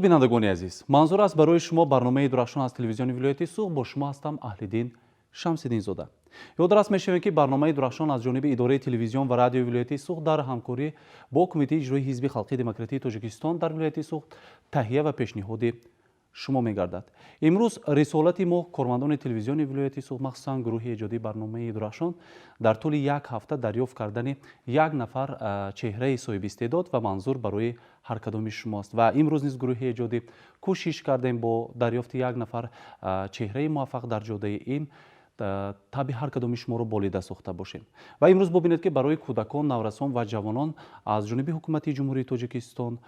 Бинандагони азиз, манзур аст барои шумо барномаи Дурахшон аз телевизиони вилояти Суғд. Бо шумо ҳастам Аҳлиддин Шамсиддинзода. Ёдрас мешавем, ки барномаи Дурахшон аз ҷониби идораи телевизион ва радиои вилояти Суғд дар ҳамкорӣ бо Кумитаи иҷроии Ҳизби халқии демократии Тоҷикистон дар вилояти Суғд таҳия ва пешниҳоди шумо мегардад. Имрӯз рисолати мо, кормандони телевизиони вилояти Суғд, махсусан гурӯҳи эҷодии барномаи Дурахшон, дар тӯли як ҳафта дарёфт кардани як нафар чеҳраи соҳибистеъдод ва манзур барои ҳар кадоми шумоаст. Ва имрӯз низ гурӯҳи эҷодӣ кӯшиш кардем бо дарёфти як нафар чеҳраи муваффақ дар ҷодаи илм таби ҳар кадоми шуморо болида сохта бошем. Ва имрӯз бубинед, ки барои кӯдакон, наврасон ва ҷавонон аз ҷониби ҳукумати Ҷумҳурии Тоҷикистон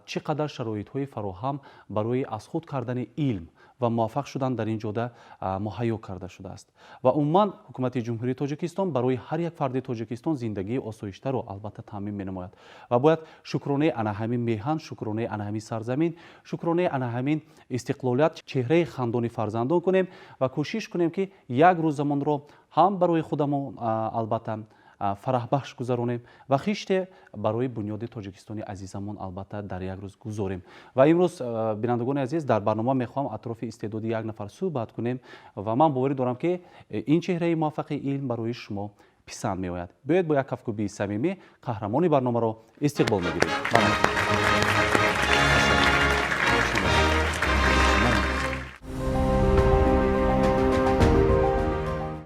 чӣ қадар шароитҳои фароҳам барои аз худ кардани илм ва муваффақ шудан дар ин ҷода муҳайё карда шудааст. Ва умуман ҳукумати Ҷумҳурии Тоҷикистон барои ҳар як фарди Тоҷикистон зиндагии осоиштаро албатта таъмин менамояд. Ва бояд шукронаи ана ҳамин меҳан, шукронаи ана ҳамин сарзамин, шукронаи ана ҳамин истиқлолият, чеҳраи хандони фарзандон кунем ва кӯшиш кунем, ки як рӯзамонро ҳам барои худамон албатта фараҳбахш гузаронем ва хиште барои бунёди Тоҷикистони азизамон албатта дар як рӯз гузорем. Ва имрӯз, бинандагони азиз, дар барнома мехоҳам атрофи истеъдоди як нафар суҳбат кунем ва ман боварӣ дорам, ки ин чеҳраи муваффақи илм барои шумо писанд меояд. Биёед, бо як кафкӯбии самимӣ қаҳрамони барномаро истиқбол мегирем.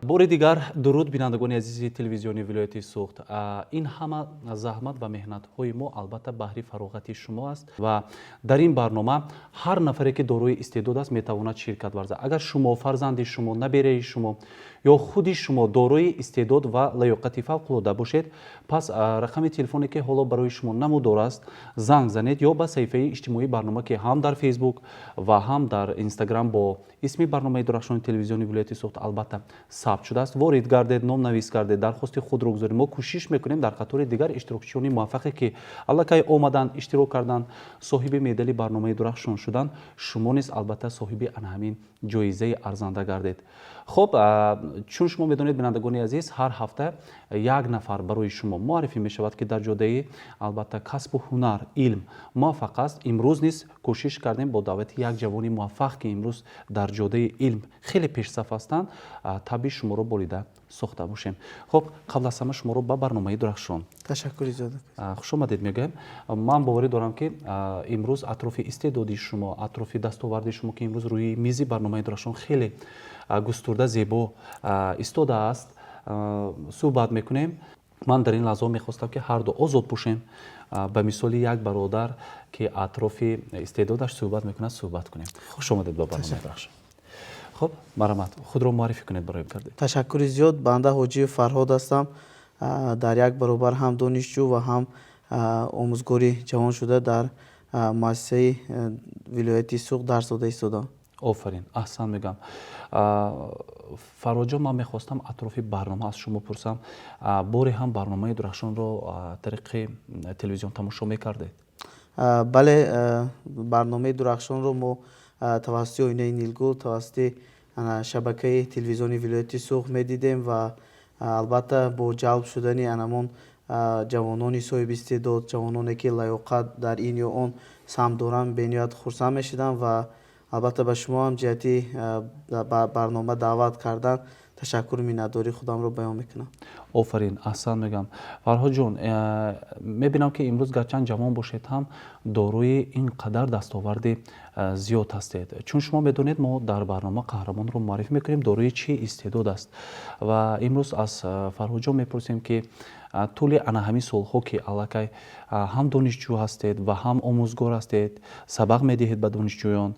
Бори дигар дуруд, бинандагони азизи телевизиони вилояти Суғд. Ин ҳама заҳмат ва меҳнатҳои мо албатта баҳри фароғати шумо аст ва дар ин барнома ҳар нафаре, ки дорои истеъдод аст, метавонад ширкат варзад. Агар шумо, фарзанди шумо, набераи шумо ё худи шумо дорои истеъдод ва лаёқати фавқулода бошед, пас рақами телефоне, ки ҳоло барои шумо намудор аст, занг занед ё ба саҳифаи иҷтимоии барнома, ки ҳам дар Фейсбук ва ҳам дар Инстаграм бо исми барномаи Дурахшони телевизиони вилояти Суғд албатта сабт шудааст, ворид гардед, номнавис гардед, дархости худро гузоред. Мо кӯшиш мекунем дар қатори дигар иштирокчиёни муваффақе, ки аллакай омаданд, иштирок карданд, соҳиби медали барномаи Дурахшон шуданд, шумо низ албатта соҳиби ана ҳамин ҷоизаи арзанда гардед. Хуб, чун шумо медонед, бинандагони азиз, ҳар ҳафта як нафар барои шумо муаррифӣ мешавад, ки дар ҷодаи албатта касбу ҳунар, илм муваффақ аст. Имрӯз низ кӯшиш кардем бо даъвати як ҷавони муваффақ, ки имрӯз дар ҷодаи илм хеле пешсаф ҳастанд, таби шуморо болида сохта бошем. Хуб, қабл аз ҳама шуморо ба барномаи Дурахшон Ташаккури зиёд. хушомадед мегӯям. Ман боварӣ дорам, ки имрӯз атрофи истеъдоди шумо, атрофи дастоварди шумо, ки имрӯз рӯи мизи барномаи Дурахшон хеле густурда, зебо истодааст, суҳбат мекунем. Ман дар ин лаҳзаҳо мехостам, ки ҳарду озод бошем, ба мисоли як бародар, ки атрофи истеъдодаш суҳбат мекунад, суҳбат кунем. Хуш омадед ба барномаи Дурахшон. Хуб, марҳамат, худро муаррифӣ кунед барои кардед. Ташаккури зиёд. Банда Ҳоҷиев Фарҳод ҳастам. Дар як баробар ҳам донишҷӯ ва ҳам омӯзгори ҷавон шуда, дар муассисаи вилояти Суғд дарс дода истодам. Офарин, аҳсан мегӯям. Фарҳодҷон, ман мехостам атрофи барнома аз шумо пурсам. Боре ҳам барномаи Дурахшонро тариқи телевизион тамошо мекардед? Бале, барномаи Дурахшонро мо тавассути оинаи нилгул, тавассути шабакаи телевизиони вилояти Суғд медидем ва албатта бо ҷалб шудани анамон ҷавонони соҳибистеъдод, ҷавононе, ки лаёқат дар ин ё он самт доранд, бениҳоят хурсанд мешудам ва албатта ба шумо ҳам ҷиҳати ба барнома даъват кардан ташаккуру миннатдории худамро баён мекунам. Офарин, аҳсан мегӯям. Фарҳодҷон, мебинам, ки имрӯз гарчанд ҷавон бошед ҳам, дорои ин қадар дастоварди зиёд ҳастед. Чун шумо медонед, мо дар барнома қаҳрамонро муаррифӣ мекунем, дорои чӣ истеъдод аст. Ва имрӯз аз Фарҳодҷон мепурсем, ки тӯли ана ҳамин солҳо, ки аллакай ҳам донишҷӯ ҳастед ва ҳам омӯзгор ҳастед, сабақ медиҳед ба донишҷӯён,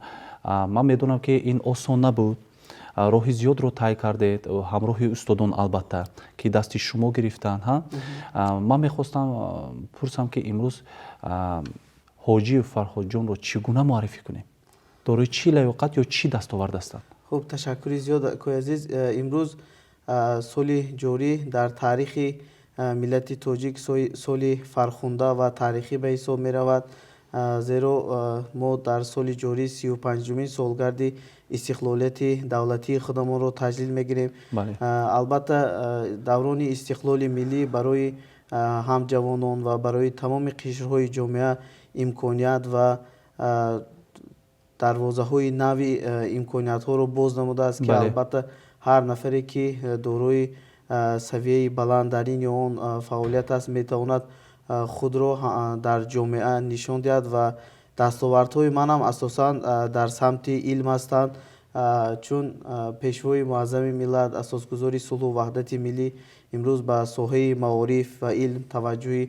ман медонам, ки ин осон набуд, роҳи зиёдро тай кардед ҳамроҳи устодон, албатта, ки дасти шумо гирифтанд. Ҳа, ман мехостам пурсам, ки имрӯз Ҳоҷиев Фарҳодҷонро чӣ гуна муаррифӣ кунем, дорои чӣ лаёқат ё чӣ дастовард ҳастанд? Хуб, ташаккури зиёд, акои азиз. Имрӯз соли ҷорӣ дар таърихи миллати тоҷик соли фархунда ва таърихӣ ба ҳисоб меравад, зеро мо дар соли ҷорӣ 35-умин солгарди истиқлолияти давлатии худамонро таҷлил мегирем. Албатта, даврони истиқлоли миллӣ барои ҳам ҷавонон ва барои тамоми қишрҳои ҷомеа имконият ва Дарвозаҳои нави имкониятҳоро боз намудааст, ки албатта ҳар нафаре, ки дорои савияи баланд дар ин ё он фаъолият аст, метавонад худро дар ҷомеа нишон диҳад. Ва дастовардҳои манам асосан дар самти илм ҳастанд, чун Пешвои Муаззами миллат, Асосгузори сулҳу ваҳдати миллӣ имрӯз ба соҳаи маориф ва илм таваҷҷӯҳи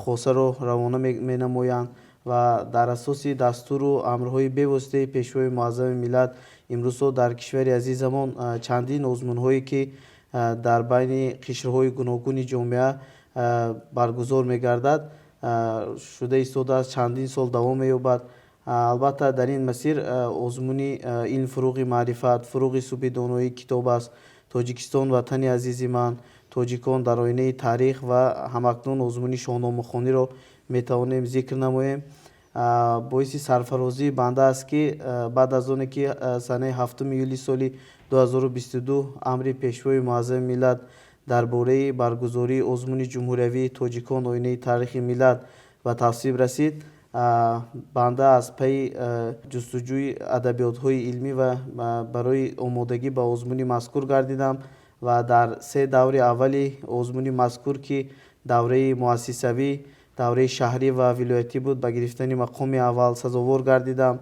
хосаро равона менамоянд. Ва дар асоси дастуру амрҳои бевоситаи Пешвои Муаззами миллат имрӯзҳо дар кишвари азизамон чандин озмунҳое, ки дар байни қишрҳои гуногуни ҷомеа баргузор мегардад, шуда истодааст, чандин сол давом меёбад. Албатта, дар ин масир озмуни «Илм фуруғи маърифат, фуруғи субҳи доноӣ китоб аст», «Тоҷикистон ватани азизи ман», «Тоҷикон дар оинаи таърих» ва ҳамакнун озмуни шоҳномахониро метавонем зикр намоем. Боиси сарфарозии банда аст, ки баъд аз оне ки санаи 7 июли соли 2022 амри Пешвои Муаззами миллат дар бораи баргузории озмуни ҷумҳуриявии «Тоҷикон оинаи таърихи миллат» ба тасвиб расид, банда аз пайи ҷустуҷӯи адабиётҳои илмӣ ва барои омодагӣ ба озмуни мазкур гардидам. Ва дар се даври аввали озмуни мазкур, ки давраи муассисавӣ, давраи шаҳрӣ ва вилоятӣ буд, ба гирифтани мақоми аввал сазовор гардидам.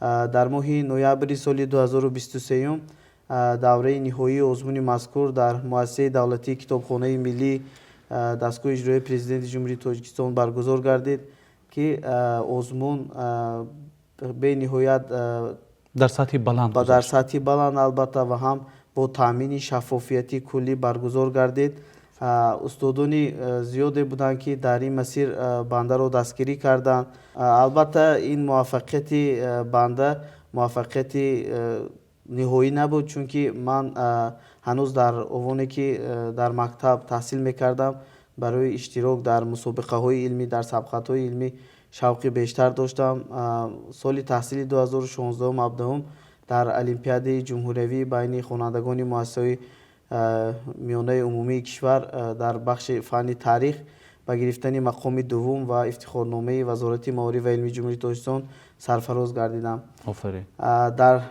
Дар моҳи ноябри соли 2023 давраи ниҳоии озмуни мазкур дар Муассисаи давлатии Китобхонаи миллӣ дастгоҳи иҷроияи Президенти Ҷумҳурии Тоҷикистон баргузор гардид, ки озмун бениҳоят дар сатҳи баланд. Дар сатҳи баланд, албатта, ва ҳам бо таъмини шаффофияти куллӣ баргузор гардид. Устодони зиёде буданд, ки дар ин масир бандаро дастгирӣ карданд. Албатта, ин муваффақияти банда муваффақияти ниҳоӣ набуд, чунки ман ҳанӯз дар овоне ки дар мактаб таҳсил мекардам, барои иштирок дар мусобиқаҳои илмӣ, дар сабқатҳои илмӣ шавқи бештар доштам. Соли таҳсили 2016-17 дар олимпиадаи ҷумҳуриявӣ байни хонандагони муассисаҳои миёнаи умумии кишвар дар бахши фанни таърих ба гирифтани мақоми дуввум ва ифтихорномаи Вазорати маориф ва илми Ҷумҳурии Тоҷикистон сарфароз гардидам. Офарин. Дар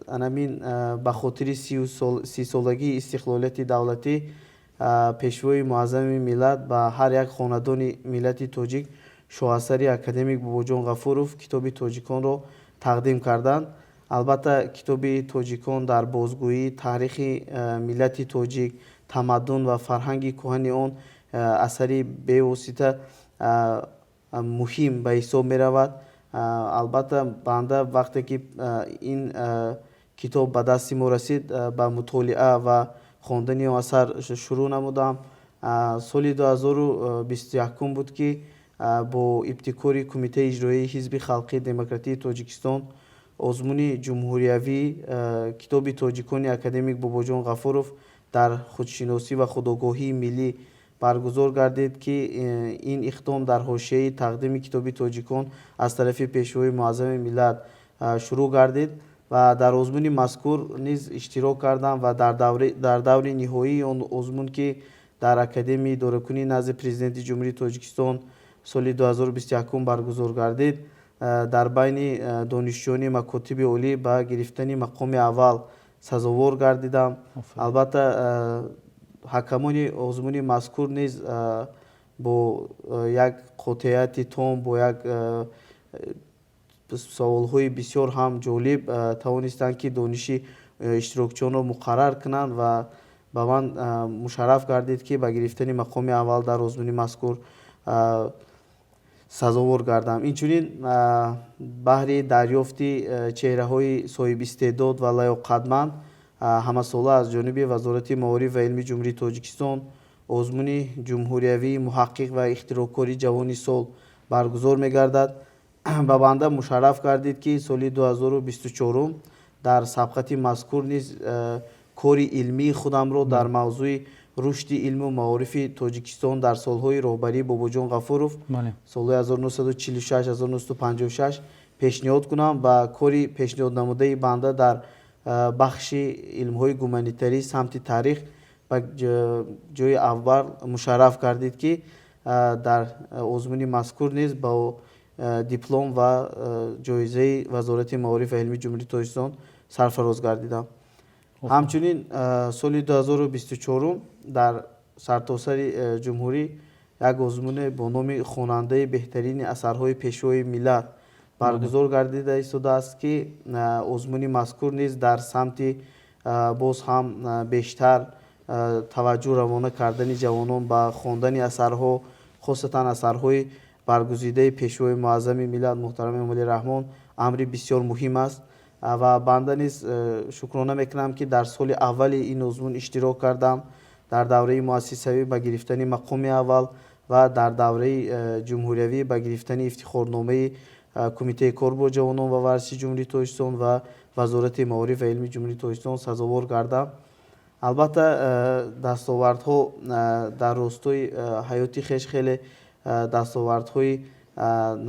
анамин ба хотири 30-солагии истиқлолияти давлатӣ Пешвои Муаззами миллат ба ҳар як хонадони миллати тоҷик шоҳасари академик Бобоҷон Ғафуров, китоби «Тоҷикон»-ро тақдим карданд. Албатта, китоби «Тоҷикон» дар бозгӯии таърихи миллати тоҷик, тамаддун ва фарҳанги кӯҳани он асари бевосита муҳим ба ҳисоб меравад. Албатта, банда вақте ки ин китоб ба дасти мо расид, ба мутолиа ва хондани он асар шурӯъ намудам. Соли 2021 буд, ки бо ибтикори Кумитаи иҷроияи Ҳизби халқии демократии Тоҷикистон озмуни ҷумҳуриявии китоби «Тоҷикони» академик Бобоҷон Ғафуров дар худшиносӣ ва худогоҳии миллӣ баргузор гардид, ки ин иқдом дар ҳошияи тақдими китоби «Тоҷикон» аз тарафи Пешвои Муаззами миллат шурӯъ гардид. Ва дар озмуни мазкур низ иштирок кардам ва дар даври ниҳоии он озмун, ки дар Академияи идоракунии назди Президенти Ҷумҳурии Тоҷикистон соли 2021 баргузор гардид, дар байни донишҷӯёни макотиби олӣ ба гирифтани мақоми аввал сазовор гардидам. Албатта, ҳакамони озмуни мазкур низ бо як қотеияти том, бо як саволҳои бисёр ҳам ҷолиб тавонистанд, ки дониши иштирокчиёнро муқаррар кунанд. Ва ба ман мушарраф гардид, ки ба гирифтани мақоми аввал дар озмуни мазкур сазовор гардам. Инчунин, баҳри дарёфти чеҳраҳои соҳибистеъдод ва лаёқатманд ҳамасола аз ҷониби Вазорати маориф ва илми Ҷумҳурии Тоҷикистон озмуни ҷумҳуриявии «Муҳаққиқ ва ихтироъкори ҷавони сол» баргузор мегардад. Ба банда мушарраф гардид, ки соли 2024 дар сабқати мазкур низ кори илмии худамро дар мавзӯи рушди илму маорифи Тоҷикистон дар солҳои роҳбарии Бобоҷон Ғафуров, солҳои 1946-1956, пешниҳод кунам. Ва кори пешниҳоднамудаи банда дар бахши илмҳои гуманитарӣ, самти таърих ба ҷои аввал мушарраф гардид, ки дар озмуни мазкур низ ба диплом ва ҷоизаи Вазорати маориф ва илми Ҷумҳурии Тоҷикистон сарфароз гардидам. Ҳамчунин соли 2024 дар сартосари ҷумҳурӣ як озмуне бо номи «Хонандаи беҳтарини асарҳои Пешвои миллат» баргузор гардида истодааст, ки озмуни мазкур низ дар самти боз ҳам бештар таваҷҷӯҳ равона кардани ҷавонон ба хондани асарҳо, хосатан асарҳои баргузидаи Пешвои муаззами миллат муҳтарам Эмомалӣ Раҳмон, амри бисёр муҳим аст. Ва банда низ шукрона мекунам, ки дар соли аввали ин озмун иштирок кардам, дар давраи муассисавӣ ба гирифтани мақоми аввал ва дар давраи ҷумҳуриявӣ ба гирифтани ифтихорномаи Кумитаи кор бо ҷавонон ва варзиши Ҷумҳурии Тоҷикистон ва Вазорати маориф ва илми Ҷумҳурии Тоҷикистон сазовор гардам. Албатта, дастовардҳо дар ростои ҳаёти хеш хеле дастовардҳои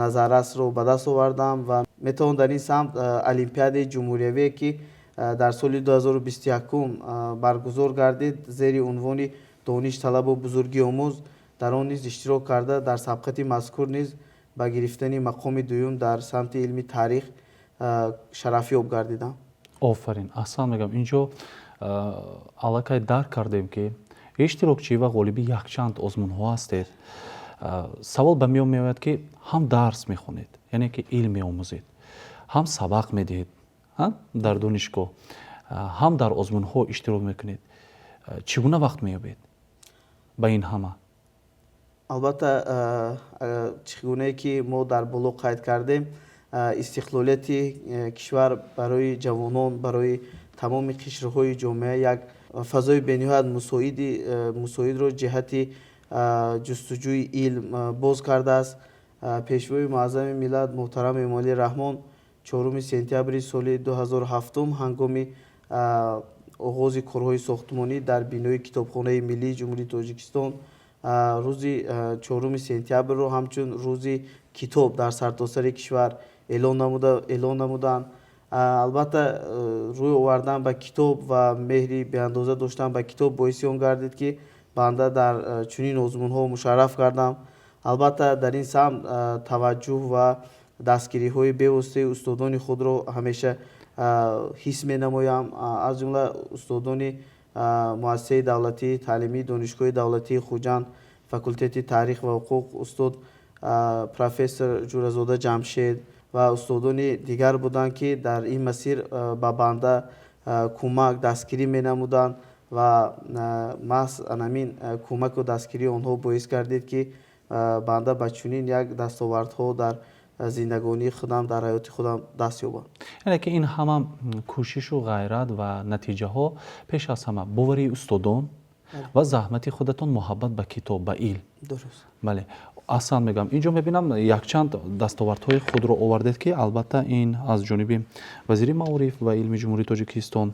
назаррасро ба даст овардам ва метавон дар ин самт олимпиадаи ҷумҳуриявие, ки дар соли 2021 баргузор гардид зери унвони «Дониш талабу бузургӣ омӯз», дар он низ иштирок карда, дар сабқати мазкур низ ба гирифтани мақоми дуюм дар самти илми таърих шарафёб гардидам. Офарин, аҳсан мегӯям. Инҷо аллакай дарк кардем, ки иштирокчӣ ва ғолиби якчанд озмунҳо ҳастед. Савол ба миён меояд, ки ҳам дарс мехонед, яъне ки илм меомӯзед, ҳам сабақ медиҳед дар донишгоҳ, ҳам дар озмунҳо иштирок мекунед. Чӣ гуна вақт меёбед ба ин ҳама? Албатта, чӣ гунае ки мо дар боло қайд кардем, истиқлолияти кишвар барои ҷавонон, барои тамоми қишрҳои ҷомеа як фазои бениҳоят мусоидро ҷиҳати ҷустуҷӯи илм боз кардааст. Пешвои муаззами миллат муҳтарам Эмомалӣ Раҳмон 4 сентябри соли 2007 ҳангоми оғози корҳои сохтмонӣ дар бинои Китобхонаи миллии Ҷумҳурии Тоҷикистон рӯзи 4 сентябрро ҳамчун Рӯзи китоб дар сартосари кишвар эълон намуданд. Албатта, рӯй овардан ба китоб ва меҳри беандоза доштан ба китоб боиси он гардид, ки банда дар чунин озмунҳо мушарраф гардам. Албатта, дар ин самт таваҷҷӯҳ ва дастгириҳои бевоситаи устодони худро ҳамеша ҳис менамоям, аз ҷумла устодони Муассисаи давлатии таълимии Донишгоҳи давлатии Хуҷанд, факултети таърих ва ҳуқуқ, устод профессор Ҷӯразода Ҷамшед ва устодони дигар буданд, ки дар ин масир ба банда кӯмак, дастгирӣ менамуданд ва маҳз анамин кӯмаку дастгирии онҳо боис гардид, ки банда ба чунин як дастовардҳо дар зиндагонии худам, дар ҳаёти худам даст ёбам. Яъне ки ин ҳама кӯшишу ғайрат ва натиҷаҳо пеш аз ҳама боварии устодон ва заҳмати худатон, муҳаббат ба китоб, ба илм. Дуруст. Бале, аҳсан мегӯям. Инҷо мебинам, якчанд дастовардҳои худро овардед, ки албатта ин аз ҷониби вазири маориф ва илми Ҷумҳурии Тоҷикистон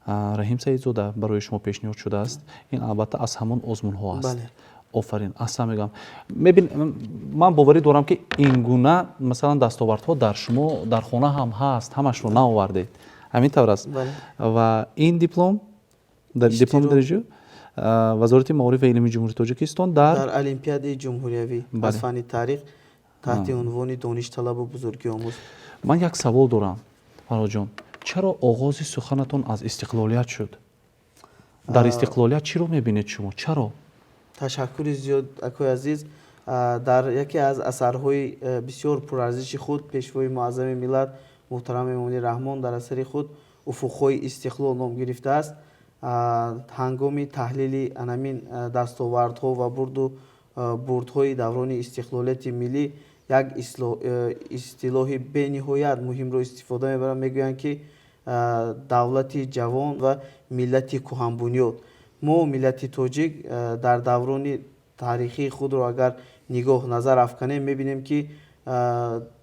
Раҳим Саидзода барои шумо пешниҳод шудааст. Ин албатта аз ҳамон озмунҳо аст. Офарин, аҳсан мегӯям. Мебин, ман боварӣ дорам, ки ин гуна, масалан, дастовардҳо дар шумо дар хона ҳам ҳаст, ҳамашро наовардед, ҳамин тавр аст? Ва ин диплом, дипломи дараҷа Вазорати маориф ва илми Ҷумҳурии Тоҷикистон дар Дар олимпиадаи ҷумҳуриявӣ аз фанни таърих таҳти унвони «Дониш талабу бузургӣ омӯз». Ман як савол дорам, Фарҳодҷон: чаро оғози суханатон аз истиқлолият шуд? Дар истиқлолият чиро мебинед шумо? Чаро? Ташаккури зиёд, акои азиз. Дар яке аз асарҳои бисёр пурарзиши худ Пешвои муаззами миллат муҳтарам Эмомалӣ Раҳмон дар асари худ «Уфуқҳои истиқлол» ном гирифтааст, ҳангоми таҳлили анамин дастовардҳо ва бурду бурдҳои даврони истиқлолияти миллӣ як истилоҳи бениҳоят муҳимро истифода мебаранд. Мегӯянд, ки давлати ҷавон ва миллати кӯҳанбунёд. Мо, миллати тоҷик, дар даврони таърихии худро агар нигоҳ назар афканем, мебинем, ки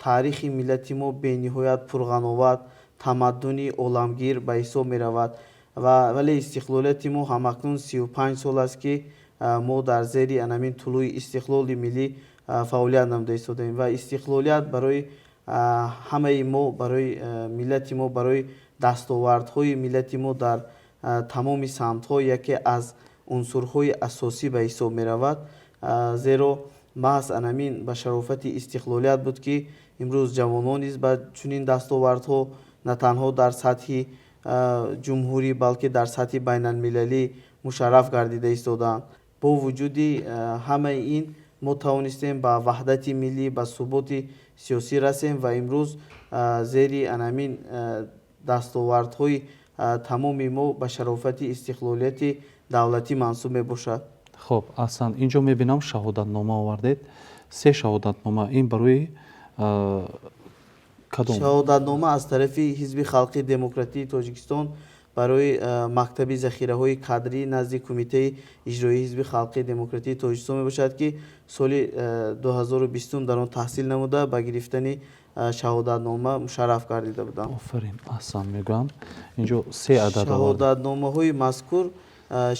таърихи миллати мо бениҳоят пурғановат, тамаддуни оламгир ба ҳисоб меравад. Ва вале истиқлолияти мо ҳамакнун 35 сол аст, ки мо дар зери анамин тулӯи истиқлоли миллӣ фаъолият намуда истодаем. Ва истиқлолият барои ҳамаи мо, барои миллати мо, барои дастовардҳои миллати мо дар тамоми самтҳо яке аз унсурҳои асосӣ ба ҳисоб меравад, зеро Маҳз анамин ба шарофати истиқлолият буд, ки имрӯз ҷавонон низ ба чунин дастовардҳо на танҳо дар сатҳи ҷумҳурӣ, балки дар сатҳи байналмилалӣ мушарраф гардида истодаанд. Бо вуҷуди ҳамаи ин мо тавонистем ба ваҳдати миллӣ, ба суботи сиёсӣ расем ва имрӯз зери анамин дастовардҳои тамоми мо ба шарофати истиқлолияти давлатӣ мансуб мебошад. Хуб, аҳсан, инҷо мебинам, шаҳодатнома овардед, се шаҳодатнома. Ин барои кадом? Шаҳодатнома аз тарафи Ҳизби Халқии Демократии Тоҷикистон барои мактаби захираҳои кадрӣ назди Кумитаи иҷроии Ҳизби Халқии Демократии Тоҷикистон мебошад, ки соли 2020 дар он таҳсил намуда, ба гирифтани шаҳодатнома мушарраф гардида будам. Офарин, аҳсан мегӯям. Инҷо се адад. Шаҳодатномаҳои мазкур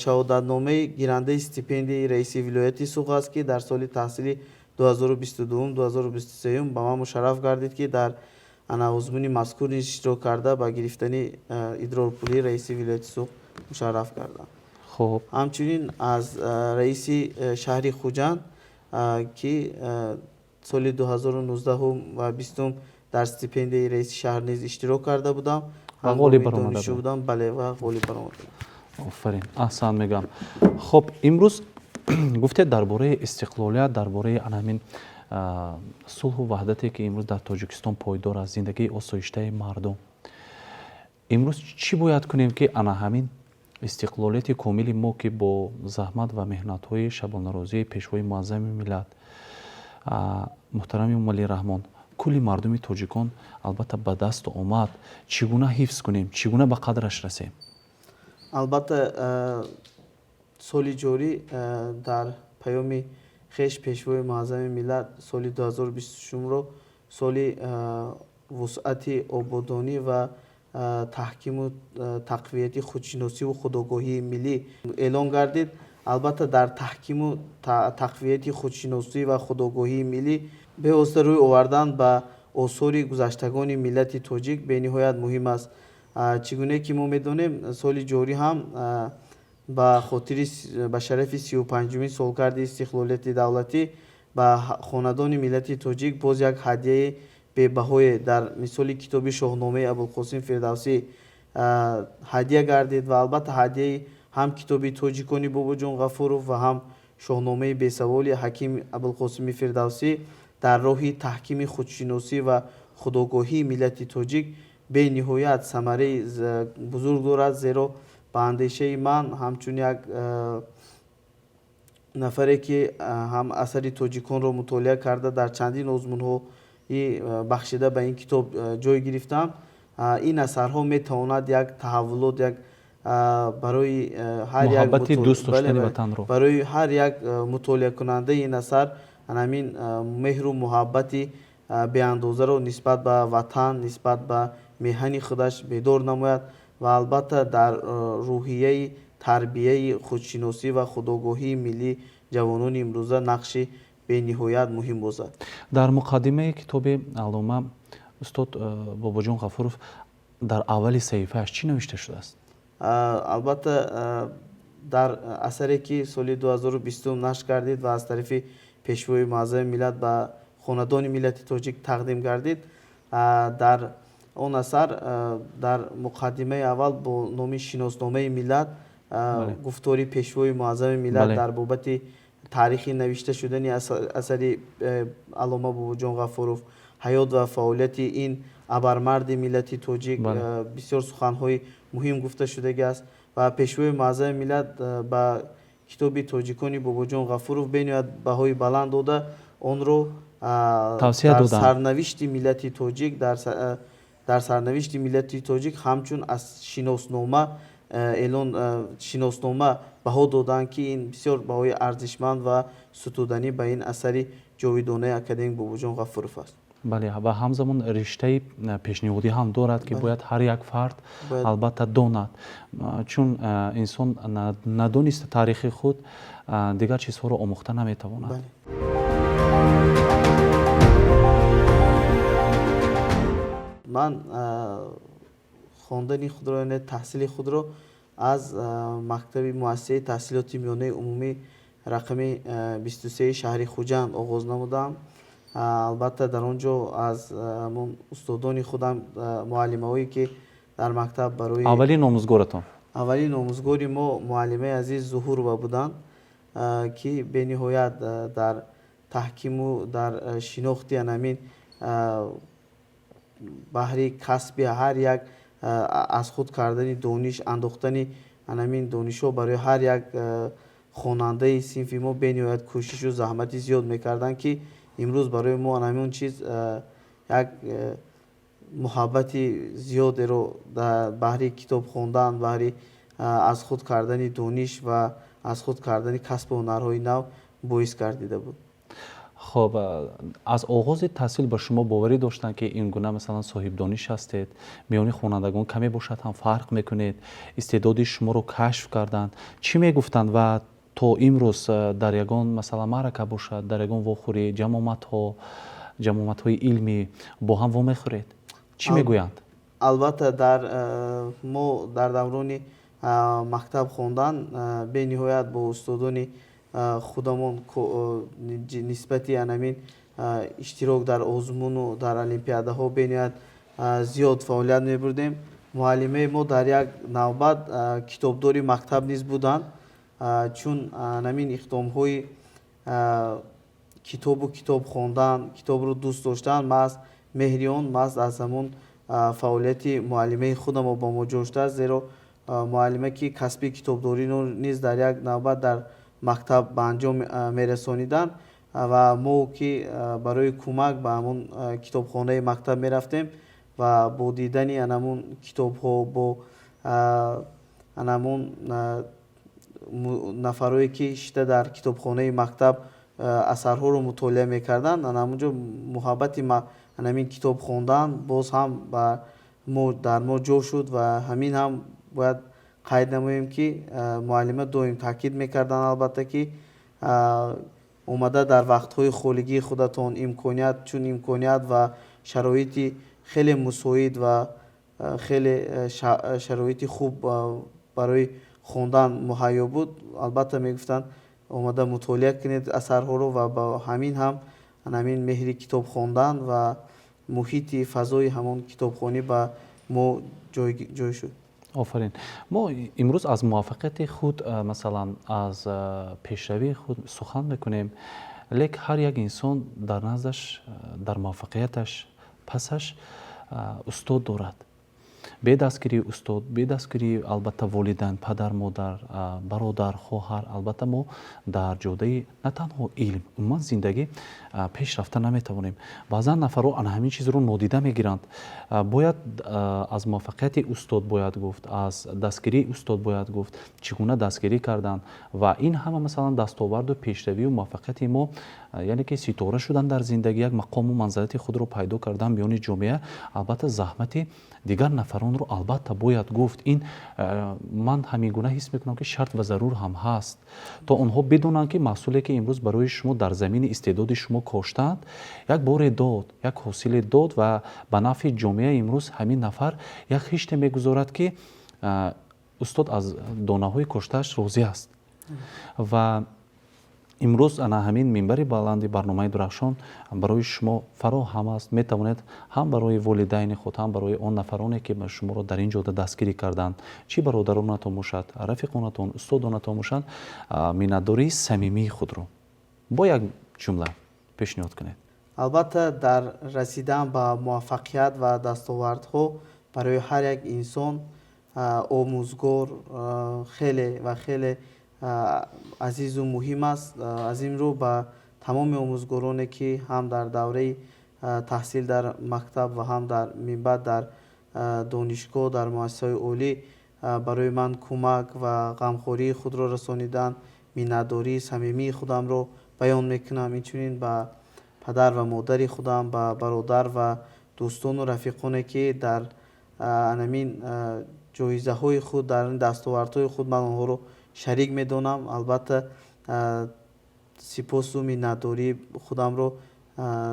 шаҳодатномаи гирандаи стипендияи раиси вилояти Суғд аст, ки дар соли таҳсили 2022-2023 ба ман мушарраф гардид, ки дар ана озмуни мазкур низ иштирок карда, ба гирифтани идрорпулии раиси вилояти Суғд мушарраф гардам. Хуб. Ҳамчунин аз раиси шаҳри Хуҷанд, ки соли 2019 ва 20 дар стипендияи раиси шаҳр низ иштирок карда будам. Ва ғолиб баромада будам. Бале, ва ғолиб баромада. Офарин, аҳсан мегӯям. Хуб, имрӯз гуфтед дар бораи истиқлолият, дар бораи ана ҳамин сулҳу ваҳдате, ки имрӯз дар Тоҷикистон пойдор аст, зиндагии осоиштаи мардум. Имрӯз чӣ бояд кунем, ки ана ҳамин истиқлолияти комили мо, ки бо заҳмат ва меҳнатҳои шабонарӯзии Пешвои Муаззами миллат муҳтарами Эмомалӣ Раҳмон, кулли мардуми тоҷикон албатта ба даст омад, чӣ гуна ҳифз кунем, чӣ гуна ба қадраш расем? Албатта, соли ҷорӣ дар паёми хеш Пешвои Муаззами миллат соли 2026-ро соли вусъати ободонӣ ва таҳкиму тақвияти худшиносиву худогоҳии миллӣ эълон гардид. Албатта, дар таҳкиму тақвияти худшиносӣ ва худогоҳии миллӣ бевосита рӯй овардан ба осори гузаштагони миллати тоҷик бениҳоят муҳим аст. Чӣ гуне ки мо медонем, соли ҷорӣ ҳам ба хотири ба шарафи 35-умин солгарди истиқлолияти давлатӣ ба хонадони миллати тоҷик боз як ҳадияи бебаҳое дар мисоли китоби Шоҳномаи Абулқосим Фирдавсӣ ҳадия гардид. Ва албатта, ҳадияи ҳам китоби Тоҷикони Бобоҷон Ғафуров ва ҳам Шоҳномаи бесаволи ҳаким Абулқосими Фирдавсӣ дар роҳи таҳкими худшиносӣ ва худогоҳии миллати тоҷик бениҳоят самараи бузург дорад. Зеро ба андешаи ман, ҳамчун як нафаре, ки ҳам асари тоҷиконро мутолиа карда, дар чандин озмунҳои бахшида ба ин китоб ҷой гирифтам, ин асарҳо метавонад як таҳаввулот, як барои ҳар як барои ҳар як мутолиакунандаи ин асар ҳамин меҳру муҳаббати беандозаро нисбат ба ватан, нисбат ба меҳани худаш бедор намояд ва албатта дар рӯҳияи тарбияи худшиносӣ ва худогоҳии миллии ҷавонони имрӯза нақши бениҳоят муҳим бозад. Дар муқаддимаи китоби аллома устод Бобоҷон Ғафуров дар аввали саҳифааш чӣ навишта шудааст? Албатта, дар асаре, ки соли 2020 нашр гардид ва аз тарафи Пешвои Муаззами миллат ба хонадони миллати тоҷик тақдим гардид, дар он асар дар муқаддимаи аввал бо номи Шиносномаи миллат гуфтори Пешвои Муаззами миллат дар бобати таърихи навишта шудани асари аллома Бобоҷон Ғафуров, ҳаёт ва фаъолияти ин абармарди миллати тоҷик бисёр суханҳои муҳим гуфта шудагӣ аст. Ва Пешвои Муаззами миллат ба китоби Тоҷикони Бобоҷон Ғафуров бениҳоят баҳои баланд дода, онро дар сарнавишти миллати тоҷик дар сарнавишти миллати тоҷик ҳамчун аз шиноснома эълон, шиноснома баҳо доданд, ки ин бисёр баҳои арзишманд ва сутуданӣ ба ин асари ҷовидонаи академик Бобоҷон Ғафуров аст. Бале, ва ҳамзамон риштаи пешниҳодӣ ҳам дорад, ки бояд ҳар як фард албатта донад, чун инсон надониста таърихи худ дигар чизҳоро омӯхта наметавонад. Ман хондани худро, яъне таҳсили худро аз мактаби муассисаи таҳсилоти миёнаи умумӣ Рақами 23 шаҳри Хуҷанд оғоз намудам. Албатта, дар он ҷо аз ҳамон устодони худам, муаллимаҳое, ки дар мактаб барои Аввалин омӯзгоратон? Аввалин омӯзгори мо муаллимаи азиз Зуҳурова буданд, ки бениҳоят дар таҳкиму дар шинохти анамин баҳри касби ҳар як, аз худ кардани дониш, андохтани анамин донишҳо барои ҳар як хонандаи синфи мо бениҳоят кӯшишу заҳмати зиёд мекарданд, ки имрӯз барои мо анамин чиз як муҳаббати зиёдеро баҳри китоб хондан, баҳри аз худ кардани дониш ва аз худ кардани касбу ҳунарҳои нав боис гардида буд. Хоб, аз оғози таҳсил ба шумо боварӣ доштанд, ки ин гуна, масалан, соҳибдониш ҳастед, миёни хонандагон каме бошад ҳам фарқ мекунед, истеъдоди шуморо кашф карданд? Чӣ мегуфтанд ва то имрӯз дар ягон, масалан, маърака бошад, дар ягон вохӯрӣ, ҷамъомадҳои илмӣ бо ҳам вомехӯред, чӣ мегӯянд? Албатта, дар мо дар даврони мактаб хондан бениҳоят бо устодони худамон нисбати анамин иштирок дар озмуну дар олимпиадаҳо бениҳоят зиёд фаъолият мебурдем. Муаллимаи мо дар як навбат китобдори мактаб низ буданд, чун анамин иқдомҳои китобу китоб хондан, китобро дӯст доштан маҳз меҳри он, маҳз аз ҳамон фаъолияти муаллимаи худамо ба мо ҷо шудааст, зеро муаллима, ки касби китобдориро низ дар як навбат дар мактаб ба анҷом мерасониданд ва мо, ки барои кӯмак ба ҳамон китобхонаи мактаб мерафтем ва бо дидани анамун китобҳо, бо анамун нафарое, ки шита дар китобхонаи мактаб асарҳоро мутолиа мекарданд, анамунҷо муҳаббати анамин китоб хондан боз ҳам ба мо дар мо ҷо шуд. Ва ҳамин ҳам бояд қайд намоем, ки муаллима доим таъкид мекарданд, албатта, ки омада дар вақтҳои холигии худатон имконият, чун имконият ва шароити хеле мусоид ва хеле шароити хуб барои хондан муҳайё буд, албатта, мегуфтанд, омада мутолиа кунед асарҳоро. Ва ба ҳамин ҳам ҳамин меҳри китоб хондан ва муҳити фазои ҳамон китобхонӣ ба мо ҷой шуд. Офарин! Мо имрӯз аз муваффақияти худ, масалан, аз пешравии худ сухан мекунем, лек ҳар як инсон дар наздаш, дар муваффақияташ пасаш устод дорад. Бе дастгирии устод, бе дастгирии, албатта, волидайн, падар, модар, бародар, хоҳар, албатта, мо дар ҷодаи на танҳо илм, умуман зиндагӣ пеш рафта наметавонем. Баъзан нафарҳо ана ҳамин чизро нодида мегиранд. Бояд аз муваффақияти устод бояд гуфт, аз дастгирии устод бояд гуфт, чӣ гуна дастгирӣ карданд ва ин ҳама, масалан, дастоварду пешравию муваффақияти мо, яъне ки ситора шудан дар зиндагӣ, як мақому манзалати худро пайдо кардан миёни ҷомеа, албатта, заҳмати дигар нафаронро, албатта, бояд гуфт. Ин ман ҳамин гуна ҳис мекунам, ки шарт ва зарур ҳам ҳаст, то онҳо бидонанд, ки маҳсуле, ки имрӯз барои шумо дар замини истеъдоди шумо коштаанд, як боре дод, як ҳосиле дод ва ба нафъи ҷомеа имрӯз ҳамин нафар як хиште мегузорад, ки устод аз донаҳои коштааш розӣ аст. Ва имрӯз ана ҳамин минбари баланди барномаи «Дурахшон» барои шумо фароҳам аст. Метавонед ҳам барои волидайни худ, ҳам барои он нафароне, ки шуморо дар ин ҷода дастгирӣ карданд, чӣ бародаронатон бошад, рафиқонатон, устодонатон бошанд, миннатдории самимии худро бо як ҷумла пешниҳод кунед. Албатта, дар расидан ба муваффақият ва дастовардҳо барои ҳар як инсон омӯзгор хеле ва хеле азизу муҳим аст. Аз ин рӯ ба тамоми омӯзгороне, ки ҳам дар давраи таҳсил дар мактаб ва ҳам дар минбаъд дар донишгоҳ, дар муассисаҳои олӣ барои ман кӯмак ва ғамхории худро расониданд, миннатдории самимии худамро баён мекунам. Инчунин ба падар ва модари худам, ба бародар ва дӯстону рафиқоне, ки дар анамин ҷоизаҳои худ, дар дастовардҳои худ ман онҳоро шарик медонам, албатта, сипосу миннатдории худамро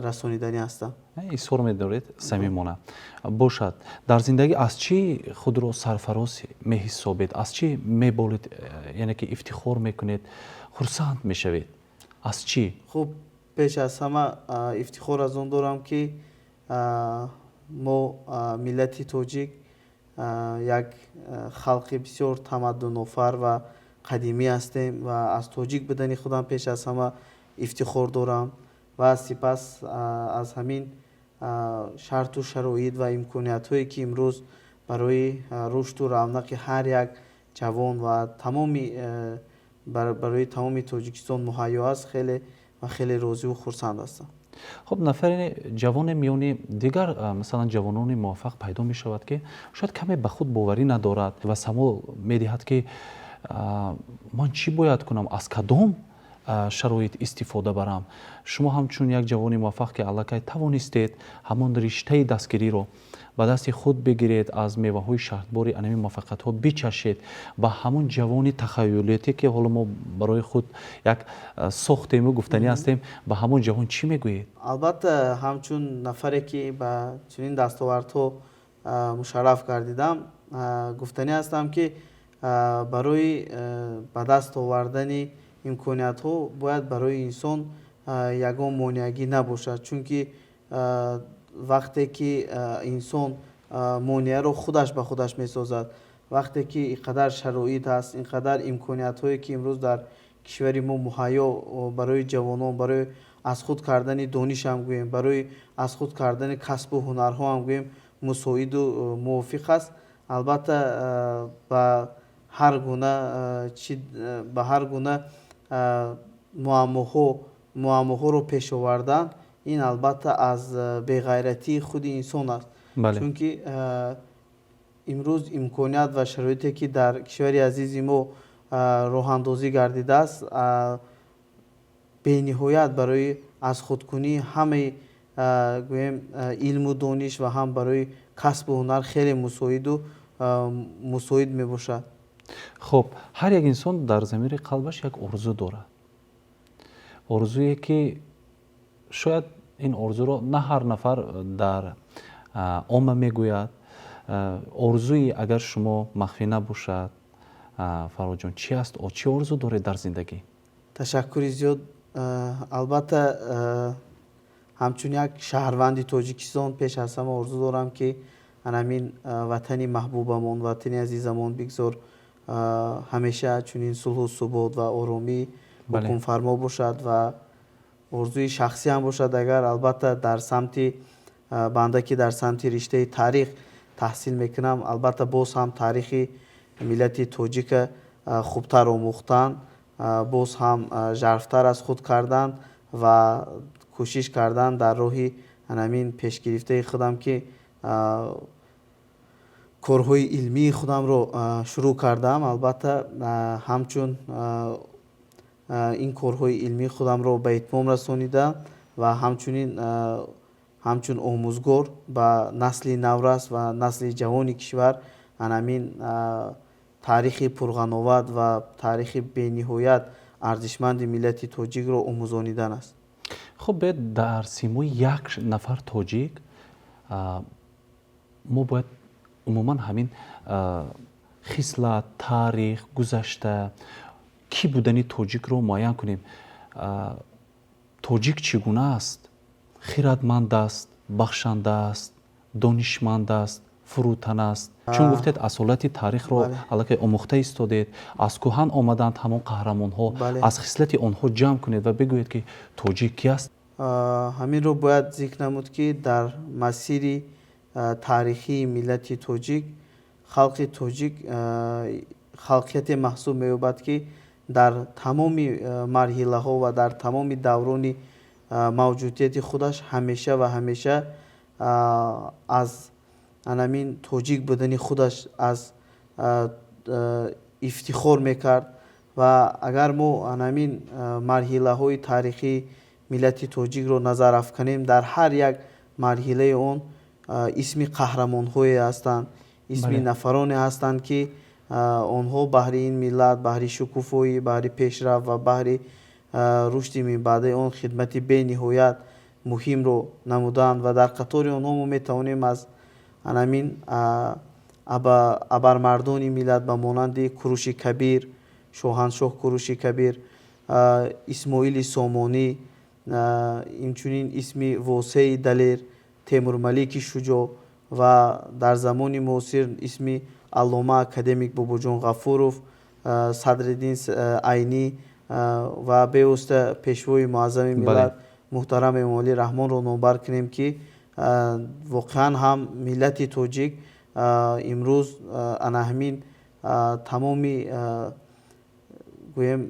расониданӣ ҳастам. Изҳор медоред самимона. Бошад, дар зиндагӣ аз чӣ худро сарфароз меҳисобед, аз чӣ меболед, яъне ки ифтихор мекунед, хурсанд мешавед, аз чӣ? Хуб, пеш аз ҳама ифтихор аз он дорам, ки мо, миллати тоҷик, як халқи бисёр тамаддунофар ва қадимӣ ҳастем ва аз тоҷик будани худам пеш аз ҳама ифтихор дорам ва сипас аз ҳамин шарту шароит ва имкониятҳое, ки имрӯз барои рушду равнақи ҳар як ҷавон ва тамоми барои тамоми Тоҷикистон муҳайё аст, хеле ва хеле розиву хурсанд ҳастам. Хуб, нафаре ҷавоне миёни дигар, масалан, ҷавонони муваффақ пайдо мешавад, ки шояд каме ба худ боварӣ надорад ва савол медиҳад, ки ман чӣ бояд кунам, аз кадом шароит истифода барам. Шумо ҳамчун як ҷавони муваффақ, ки аллакай тавонистед ҳамон риштаи дастгириро ба дасти худ бигиред, аз меваҳои шаҳдбори анами муваффақиятҳо бичашед, ба ҳамон ҷавони тахаюлияте, ки ҳоло мо барои худ як сохтему гуфтанӣ ҳастем, ба ҳамон ҷавон чӣ мегӯед? Албатта, ҳамчун нафаре, ки ба чунин дастовардҳо мушарраф гардидам, гуфтанӣ ҳастам, ки барои ба даст овардани имкониятҳо бояд барои инсон ягон монеагӣ набошад, чунки вақте ки инсон монеаро худаш ба худаш месозад. Вақте ки ин қадар шароит ҳаст, ин қадар имкониятҳое, ки имрӯз дар кишвари мо муҳайё барои ҷавонон, барои аз худ кардани дониш ҳам гӯем, барои аз худ кардани касбу ҳунарҳо ҳам гӯем, мусоиду мувофиқ аст, албатта, ба ҳар гуна чи ба ҳар гуна муаммоҳоро пеш овардан, ин албатта аз беғайратии худи инсон аст, чунки имрӯз имконият ва шароите, ки дар кишвари азизи мо роҳандозӣ гардидааст, бениҳоят барои аз худкунии ҳамаи, гӯем, илму дониш ва ҳам барои касбу ҳунар хеле мусоид мебошад. Хуб, ҳар як инсон дар замири қалбаш як орзу дорад, орзуе, ки шояд ин орзуро на ҳар нафар дар омма мегӯяд. Орзуи, агар шумо махфӣ набошад, Фарҳодҷон, чӣ аст? Чӣ орзу доред дар зиндагӣ? Ташаккури зиёд. Албатта, ҳамчун як шаҳрванди Тоҷикистон пеш аз ҳама орзу дорам, ки анамин ватани маҳбубамон, ватани азизамон бигзор ҳамеша чунин сулҳу субот ва оромӣ ҳукмфармо бошад ва орзуи шахсӣ ҳам бошад, агар албатта дар самти банда, ки дар самти риштаи таърих таҳсил мекунам, албатта боз ҳам таърихи миллати тоҷика хубтар омӯхтан, боз ҳам жарфтар аз худ кардан ва кӯшиш кардан дар роҳи анамин пешгирифтаи худам, ки корҳои илмии худамро шурӯъ кардам, албатта, ҳамчун ин корҳои илмии худамро ба итмом расонида ва ҳамчунин ҳамчун омӯзгор ба насли наврас ва насли ҷавони кишвар анамин таърихи пурғановат ва таърихи бениҳоят арзишманди миллати тоҷикро омӯзонидан аст. Хуб, биёед, дар симои як нафар тоҷик мо бояд умуман ҳамин хислат, таърих, гузашта, кӣ будани тоҷикро муайян кунем. Тоҷик чӣ гуна аст? Хиратманд аст, бахшанда аст, донишманд аст, фурӯтан аст? Чун гуфтед, асолати таърихро аллакай омӯхта истодед, аз кӯҳан омаданд ҳамон қаҳрамонҳо, аз хислати онҳо ҷамъ кунед ва бигӯед, ки тоҷик кӣ аст. Ҳаминро бояд зикр намуд, ки дар масири таърихии миллати тоҷик халқи тоҷик халқияте маҳсуб меёбад, ки дар тамоми марҳилаҳо ва дар тамоми даврони мавҷудияти худаш ҳамеша ва ҳамеша аз анамин тоҷик будани худаш аз ифтихор мекард. Ва агар мо анамин марҳилаҳои таърихии миллати тоҷикро назар афканем, дар ҳар як марҳилаи он исми қаҳрамонҳое ҳастанд, исми нафароне ҳастанд, ки онҳо баҳри ин миллат, баҳри шукуфоӣ, баҳри пешрафт ва баҳри рушди минбаъдаи он хидмати бениҳоят муҳимро намуданд ва дар қатори онҳо мо метавонем аз анамин абармардони миллат ба монанди Куруши Кабир, шоҳаншоҳ Куруши Кабир, Исмоили Сомонӣ, инчунин исми Восеи Далер, Темурмалики Шуҷоъ ва дар замони муосир исми аллома академик Бобоҷон Ғафуров, Садриддин Айнӣ ва бевосита Пешвои муаззами миллат муҳтарам Эмомалӣ Раҳмонро номбар кунем, ки воқеан ҳам миллати тоҷик имрӯз ана ҳамин тамоми, гӯем,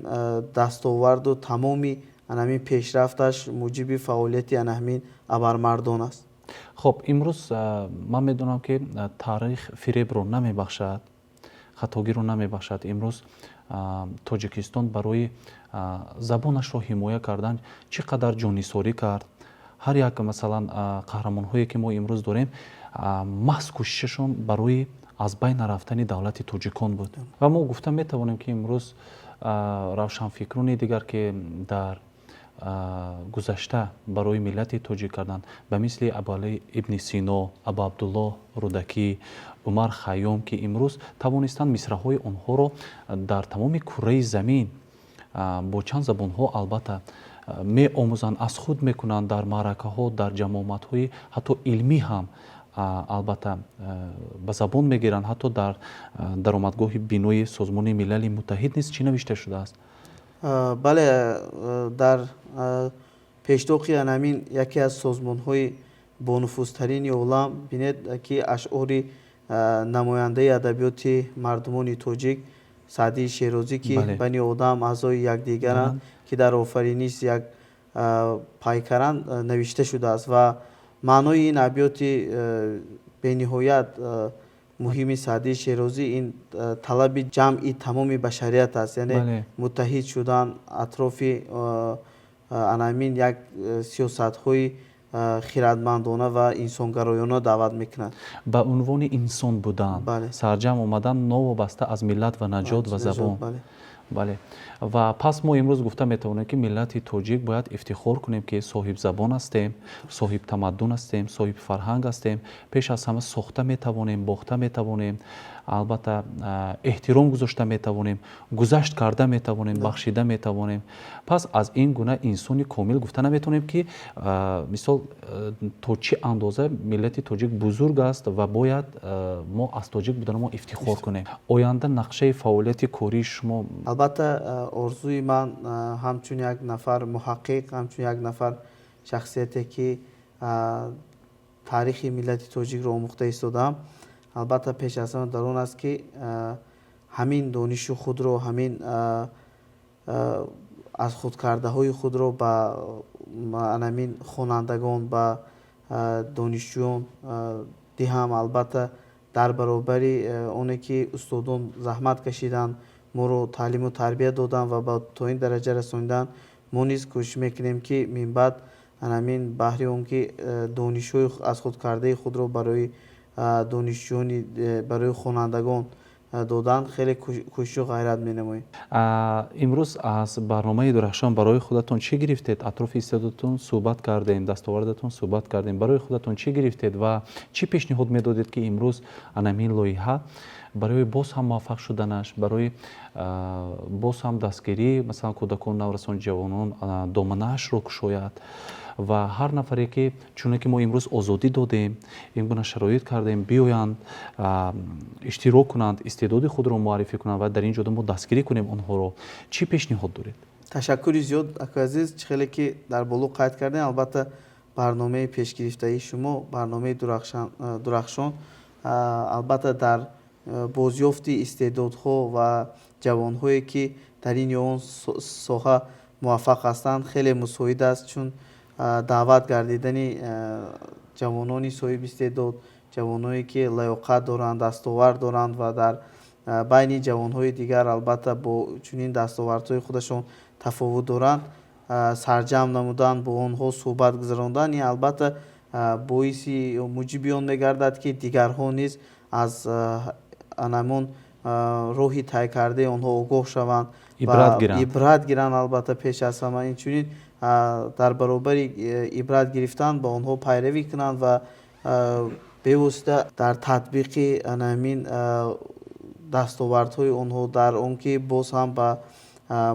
дастоварду тамоми ана ҳамин пешрафташ муҷиби фаъолияти ана ҳамин абармардон аст. Хуб, имрӯз ман медонам, ки таърих фиребро намебахшад, хатогиро намебахшад. Имрӯз Тоҷикистон барои забонашро ҳимоя кардан чӣ қадар ҷоннисорӣ кард. Ҳар як, масалан, қаҳрамонҳое, ки мо имрӯз дорем, маҳз кӯшишашон барои аз байн нарафтани давлати тоҷикон буд. Ва мо гуфта метавонем, ки имрӯз равшанфикрони дигар, ки дар гузашта барои миллати тоҷик карданд, ба мисли Абуалӣ ибни Сино, Абу Абдуллоҳ Рӯдакӣ, Умар Хайём, ки имрӯз тавонистанд мисраҳои онҳоро дар тамоми курраи замин бо чанд забонҳо, албатта, меомӯзанд, аз худ мекунанд, дар маъракаҳо, дар ҷамъомадҳои ҳатто илмӣ ҳам, албатта, ба забон мегиранд. Ҳатто дар даромадгоҳи бинои Созмони Милали Муттаҳид низ чӣ навишта шудааст? Бале, дар пештоқи анамин яке аз созмонҳои бонуфузтарини олам, бинед, ки ашъори намояндаи адабиёти мардумони тоҷик Саъдии Шерозӣ, ки бани одам аъзои якдигаранд, ки дар офариниш як пайкаранд, навишта шудааст. Ва маънои ин абёти бениҳоят муҳими Саъдии Шерозӣ ин талаби ҷамъи тамоми башарият аст, яъне муттаҳид шудан атрофи анамин як сиёсатҳои хирадмандона ва инсонгароёна даъват мекунад. Ба унвони инсон будан сарҷамъ омадан, новобаста аз миллат ва наҷот ва забон. Бале, ва пас мо имрӯз гуфта метавонем, ки миллати тоҷик бояд ифтихор кунем, ки соҳибзабон ҳастем, соҳибтамаддун ҳастем, соҳибфарҳанг ҳастем. Пеш аз ҳама сохта метавонем, бохта метавонем, албатта, эҳтиром гузошта метавонем, гузашт карда метавонем, бахшида метавонем. Пас аз ин гуна инсони комил гуфта наметавонем, ки, мисол, то чӣ андоза миллати тоҷик бузург аст ва бояд мо аз тоҷик буданамо ифтихор кунем. Оянда нақшаи фаъолияти кории шумо? Албатта, орзуи ман ҳамчун як нафар муҳаққиқ, ҳамчун як нафар шахсияте, ки таърихи миллати тоҷикро омӯхта истодаам, албатта, пеш аз ҳама дар он аст, ки ҳамин дониши худро, ҳамин аз худкардаҳои худро ба анамин хонандагон, ба донишҷӯён диҳам. Албатта, дар баробари оне ки устодон заҳмат кашиданд, моро таълиму тарбия доданд ва ба то ин дараҷа расониданд, мо низ кӯшиш мекунем, ки минбаъд анамин баҳри он ки донишҳои аз худкардаи худро барои донишҷӯёни, барои хонандагон додан, хеле кӯшишу ғайрат менамоем. Имрӯз аз барномаи Дурахшон барои худатон чӣ гирифтед? Атрофи истеъдодатон суҳбат кардем, дастовардатон суҳбат кардем. Барои худатон чӣ гирифтед ва чӣ пешниҳод медодед, ки имрӯз анамин лоиҳа барои боз ҳам муваффақ шуданаш, барои боз ҳам дастгирӣ, масалан, кӯдакон, наврасон, ҷавонон доманаашро кушояд ва ҳар нафаре, ки чуне ки мо имрӯз озодӣ додем, ин гуна шароит кардем, биёянд, иштирок кунанд, истеъдоди худро муаррифӣ кунанд ва дар ин ҷода мо дастгирӣ кунем онҳоро. Чӣ пешниҳод доред? Ташаккури зиёд, акои азиз. Чӣ хеле ки дар боло қайд кардем, албатта, барномаи пешгирифтаи шумо, барномаи Дурахшон, албатта, дар бозёфти истеъдодҳо ва ҷавонҳое, ки дар ин ё он соҳа муваффақ ҳастанд, хеле мусоид аст, чун даъват гардидани ҷавонони соҳиби истеъдод, ҷавоное, ки лаёқат доранд, дастовард доранд ва дар байни ҷавонҳои дигар, албатта, бо чунин дастовардҳои худашон тафовут доранд, сарҷамъ намудан, бо онҳо суҳбат гузарондан, ин, албатта, боиси муҷиби он мегардад, ки дигарҳо низ аз анамон роҳи тай кардаи онҳо огоҳ шаванд, ибрат гиранд. Ибрат гиранд, албатта, пеш аз ҳама инчунин. Дар баробари ибрат гирифтан ба онҳо пайравӣ кунанд ва бевосита дар татбиқи ҳамин дастовардҳои онҳо, дар он ки боз ҳам ба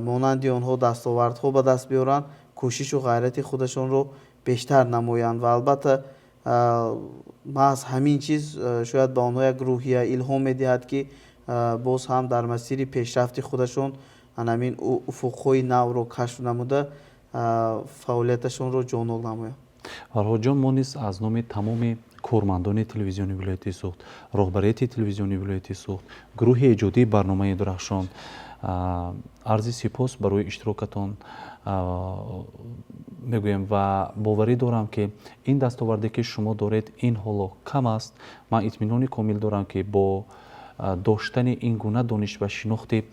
монанди онҳо дастовардҳо ба даст биёранд, кӯшишу ғайрати худашонро бештар намоянд. Ва албатта, маҳз ҳамин чиз шояд ба онҳо як рӯҳия илҳом медиҳад, ки боз ҳам дар масири пешрафти худашон ҳамин уфуқҳои навро кашф намуда, фаъолияташонро ҷоннок намоянд. Фарҳодҷон, мо низ аз номи тамоми кормандони телевизиони вилояти Суғд, роҳбарияти телевизиони вилояти Суғд, гурӯҳи эҷодии барномаи «Дурахшон» арзи сипос барои иштирокатон мегӯем ва боварӣ дорам, ки ин дастоварде, ки шумо доред, ин ҳоло кам аст. Ман итминони комил дорам, ки бо доштани ин гуна дониш ва шинохти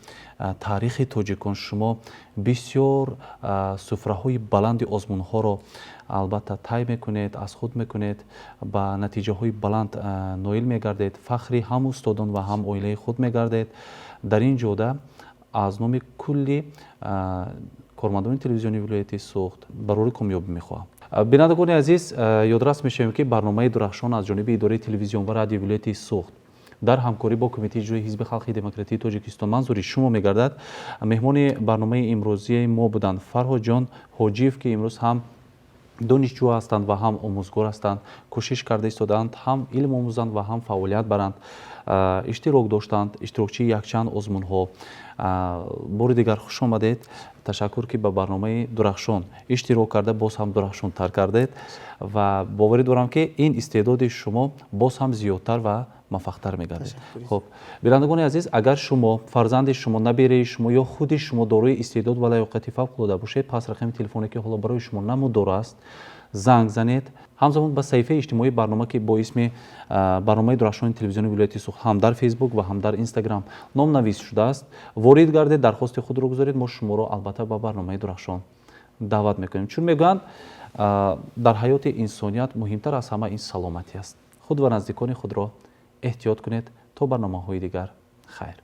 таърихи тоҷикон шумо бисёр суфраҳои баланди озмунҳоро албатта тай мекунед, аз худ мекунед, ба натиҷаҳои баланд ноил мегардед, фахри ҳам устодон ва ҳам оилаи худ мегардед. Дар ин ҷода аз номи кулли кормандони телевизиони вилояти Суғд барори комёбӣ мехоҳам. Бинандагони азиз, ёдрас мешавем, ки барномаи «Дурахшон» аз ҷониби идораи телевизион ва радиои вилояти Суғд дар ҳамкорӣ бо Кумитаи иҷроии Ҳизби халқи демократии Тоҷикистон манзури шумо мегардад. Меҳмони барномаи имрӯзияи мо буданд Фарҳодҷон Ҳоҷиев, ки имрӯз ҳам донишҷӯ ҳастанд ва ҳам омӯзгор ҳастанд, кӯшиш карда истодаанд ҳам илм омӯзанд ва ҳам фаъолият баранд, иштирок доштанд, иштирокчии якчанд озмунҳо. Бори дигар хуш омадед, ташаккур, ки ба барномаи «Дурахшон» иштирок карда, боз ҳам дурахшонтар кардед, ва боварӣ дорам, ки ин истеъдоди шумо боз ҳам зиёдтар ва муваффақтар мегардад. Хуб, бинандагони азиз, агар шумо, фарзанди шумо, набераи шумо ё худи шумо дорои истеъдод ва лаёқати фавқулода бошед, пас рақами телефоне, ки ҳоло барои шумо намудор аст, занг занед. Ҳамзамон ба саҳифаи иҷтимоии барнома, ки бо исми барномаи «Дурахшони» телевизиони вилояти Суғд ҳам дар Фейсбук ва ҳам дар Инстаграм номнавис шудааст, ворид гардед, дархости худро гузоред. Мо шуморо албатта ба барномаи «Дурахшон» даъват мекунем, чун мегӯянд, дар ҳаёти инсоният муҳимтар аз ҳама ин саломатӣ аст. Худ ва наздикони худро эҳтиёт кунед. То барномаҳои дигар хайр.